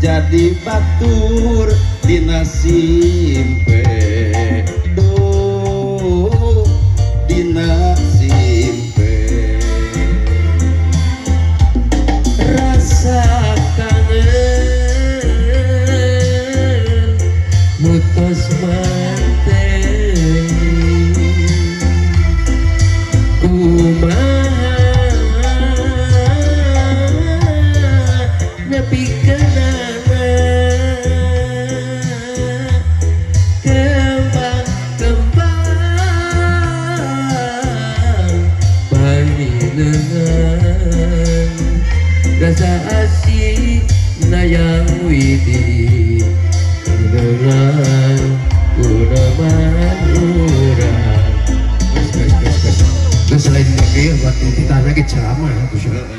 Jadi batur dina simpe duh dina simpe rasa kangen mutus mateni kumaha nepi kenana kembang kembang panginengan rasa asih nayang widi dengan kunaman urang. Terus selain pakai waktu kita lagi ceramah.